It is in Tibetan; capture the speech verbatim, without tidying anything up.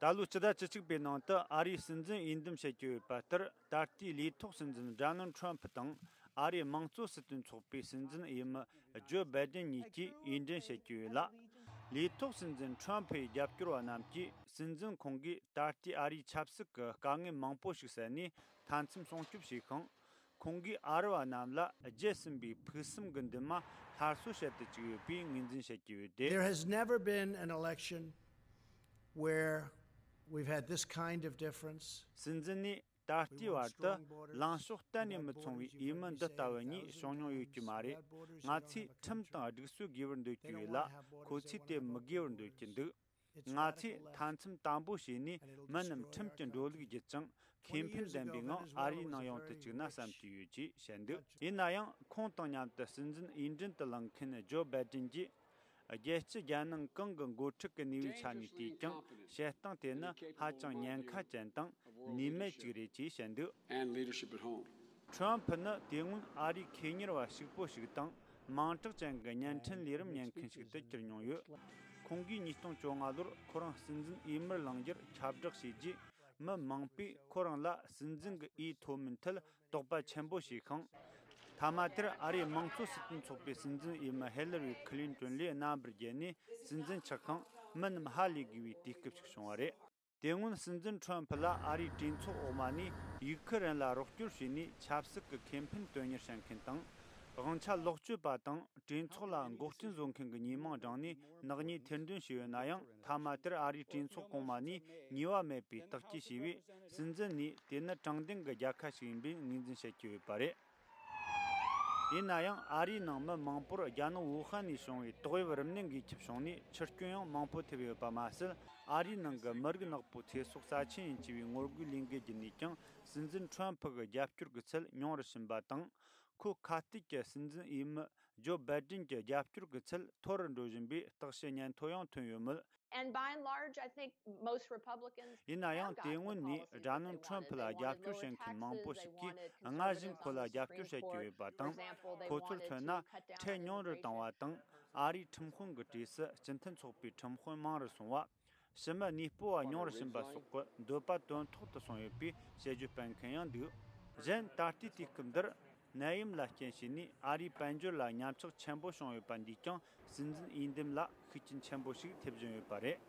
ད་ལོའི་སྤྱི་ཟླ་བཅུ་གཅིག་པའི་ནང་དུ་ཨ་རིའི་སྲིད་འཛིན་འོས་འདེམས་བྱེད་ཀྱི་ཡོད་པ་ལྟར། ད་ལྟའི་ལས་ཐོག་སྲིད་འཛིན་ཌོ་ནལ་ཌི་ཊརམ་ཕི་དང་ཨ་རིའི་དམངས་གཙོ་སྲིད་དོན་ཚོགས་པའི་སྲིད་འཛིན་འོས་མི་ཇོ་བྷའི་ཌེན་གཉིས་ཀྱིས་འོས་འགྲན་བྱེད་ཀྱི་ཡོད་ལ། ལས་ཐོག་སྲིད་འཛིན་ཊརམ་ཕིའི་རྒྱབ་སྐྱོར་བ་རྣམས་ཀྱིས། སྲིད་འཛིན་ཁོང་གིས་ད་ལྟའི་ཨ་རིའི་ཆབ་སྲིད་ཀྱི་དཀའ་ངལ་མང་པོ་ཞིག་བསལ་ནས། མཐའ་མཚམས་སྲུང་སྐྱོབ་བྱས་ཤིང་། ཁོང་གིས་ཨ་རི་བ་རྣམས་ལ་བརྗེད་ཟིན་པའི་ཕུགས་བསམ་གྱི་འདུན་མ་སླར་གསོ་བྱེད་དུ་བཅུག་ཡོད་པའི་ངོས་འཛིན་བྱེད་ཀྱི་ཡོད་དེ། There has never been an election where we've had this kind of difference. སྲིད་འཛིན་ནས་ད་ལྟའི་བར་དུ་ལངས་ཕྱོགས་གཏན་ནས་མི་མཚུངས་པའི་འོས་མི་འདི་ལྟ་བུ་གཉིས་བྱུང་མྱོང་ཡོད་ཀྱི་མ་རེད། ང་ཚོས་ཁྲིམས་དང་སྒྲིག་སྲོལ་དགོས་པར་འདོད་ཀྱི་ཡོད་ལ། ཁོ་ཚོས་དེ་མི་དགོས་པར་འདོད་ཀྱི་འདུག་ང་ཚོས་མཐའ་མཚམས་དམ་པོ་བྱས་ནས། མི་རྣམས་ཁྲིམས་ཀྱི་འགྲོ་ལུགས་བརྒྱུད་ཅིང་ཁེ་ཕན་ལྡན་པའི་ངང་ཨ་རིའི་ནང་ཡོང་དུ་བཅུག་ན་བསམ་གྱི་ཡོད་ཅེས་བཤད་འདུག་ཡིན་ན་ཡང་། ཁོང་དང་མཉམ་དུ་སྲིད་འཛིན་འོས་འགྲན་དུ་ལངས་མཁན་ཇོ་བྷའི་ཌེན་གྱིས། རྒྱལ་སྤྱི་རྒྱལ་ནང་གང་གི་འགོ་ཁྲིད་ཀྱི་ནུས་པའི་ཆ་ནས་བལྟས་ཀྱང་། བྱེད་སྟངས་དེ་ནི་ཧ་ཅང་ཉེན་ཁ་ཅན་དང་ནུས་མེད་ཅིག་རེད་ཅེས་བཤད་འདུག And leadership at home. ཊརམ་ཕི་ནི་དེ་སྔོན་ཨ་རིའི་ཁེ་གཉེར་བ་ཕྱུག་པོ་ཞིག་དང་། མིང་གྲགས་ཅན་གྱི་བརྙན་འཕྲིན་ལས་རིམ་ཉན་མཁན་ཞིག་ཏུ་གྱུར་མྱོང་ཡོད། ཁོང་གིས་ཉིས་སྟོང་བཅོ་ལྔ་ལོར་ཁོ་རང་སྲིད་འཛིན་འོས་མིར་ལངས་རྒྱུར་ཁྱབ་བསྒྲགས་བྱས་རྗེས། མི་མང་པོས་ཁོ་རང་ལ་སྲིད་འཛིན་གྱི་འོས་ཐོབ་མིན་ཐད་དོགས་པ་ཆེན་པོ་བྱས་ཤིང་། མཐའ་མ་དེར་ཨ་རིའི་དམངས་གཙོ་སྲིད་དོན་ཚོགས་པའི་སྲིད་འཛིན་འོས་མི་ཧི་ལ་རི་ཁི་ལིན་ཏོན་ལས་རྣམ་པར་རྒྱལ་ནས་སྲིད་འཛིན་ཆགས་ཤིང་། མི་རྣམས་ཧ་ལས་དགོས་པའི་དུས་སྐབས་ཤིག་བྱུང་བ་རེད། དེ་སྔོན་སྲིད་འཛིན་ཁྲོམ་ཕུ་ལ་ཨ་རིའི་གྲོས་ཚོགས་འོག་མ་ནས་ཡུག་ཁི་རན་ལ་རོགས་སྐྱོར་བྱས་ནས་ཆབ་སྲིད་ཀྱི་ཁེ་ཕན་དོན་གཉེར་བྱེད་མཁན་དང་། དབང་ཆ་ལོག་སྤྱོད་པ་དང་གྲོས་ཚོགས་ལ་འགོག་རྐྱེན་བཟོ་མཁན་གྱི་ཉེས་མིང་བགྲངས་ནས་ནག་ཉེས་ཐེར་འདོན་བྱས་ཡོད་ན་ཡང་། མཐའ་མ་དེར་ཨ་རིའི་གྲོས་ཚོགས་གོང་མ་ནས་ཉེས་པ་མེད་པའི་དག་སྐྱེལ་བྱས་པས། སྲིད་འཛིན་ནས་དེ་ནི་དྲང་བདེན་གྱི་རྒྱལ་ཁ་ཞིག་ཡིན་པའི་ངོས་འཛིན་བྱེད་ཀྱི་ཡོད་པ་རེད། ཡིན་ན་ཡང་། ཨ་རིའི་ནང་མི་མང་པོར་རྒྱལ་ནང་ཝུ་ཧན་ནས་བྱུང་བའི་ཏོག་དབྱིབས་རིམས་ནད་འགོས་ཁྱབ་བྱུང་ནས་འཆི་སྐྱོན་ཡང་མང་པོ་ཐེབས་ཡོད་པ་མ་ཟད། ཨ་རིའི་ནང་གི་མི་རིགས་ནག་པོའི་ཚེ་སྲོག་རྩ་ཆེན་ཡིན་ཅེས་པའི་ངོ་རྒོལ་ལས་འགུལ་བརྒྱུད་ནས་ཀྱང་། སྲིད་འཛིན་ཁྲོམ་ཕུ་གི་རྒྱབ་སྐྱོར་གྱི་ཚད་ཉུང་རུ་ཕྱིན་པ་དང་། ཁོ་ཁ་གཏད་ཀྱི་སྲིད་འཛིན་འོས་མི་ཇོ་བྷའི་ཏིན་གྱི་རྒྱབ་སྐྱོར་གྱི་ཚད་མཐོ་རུ་འགྲོ་བཞིན་པའི་བརྟག་དཔྱད་སྙན་ཐོ་ཡང་ཐོན་ཡོད་མོད། And by and large, I think most Republicans ཡིན་ན་ཡང་། དེ་སྔོན་ནས་སྒྲ་སྣོན་ཁྲོམ་ཕུ་ལ་རྒྱབ་སྐྱོར་བྱེད་མཁན་མང་པོ་ཞིག་གིས། སྔར་བཞིན་ཁོ་ལ་རྒྱབ་སྐྱོར་བྱེད་ཀྱི་ཡོད་པ་དང་། ཁོ་ཚོར་མཚོན་ན། ཁྲལ་ཉུང་རུ་བཏང་བ་དང་། ཨ་རིའི་ཁྲིམས་དཔོན་གྱི་གྲས་སུ་སྤྱི་མཐུན་ཚོགས་པའི་ཁྲིམས་དཔོན་མང་རུ་སོང་བ། ཕྱི་མི་གནས་སྤོ་བ་ཉུང་རུ་ཕྱིན་པ་སོགས་ཀྱི་འདོད་པ་དོན་ཐོག་ཏུ་སོང་ཡོད་པའི་དཔྱད་བརྗོད་སྤེལ་མཁན་ཡང་འདུག་གཞན། ད་ལྟའི་དུས་སྐབས་འདིར། ནད་ཡམས་ལ་རྐྱེན་བྱས་ནས་ཨ་རིའི་དཔལ་འབྱོར་ལ་ཉམས་ཆག་ཆེན་པོ་བྱུང་ཡོད་པ་འདིས་ཀྱང་། སྲིད་འཛིན་འོས་འདེམས་ལ་ཤུགས་རྐྱེན་ཆེན་པོ་ཞིག་ཐེབས་བཞིན་ཡོད་པ་རེད།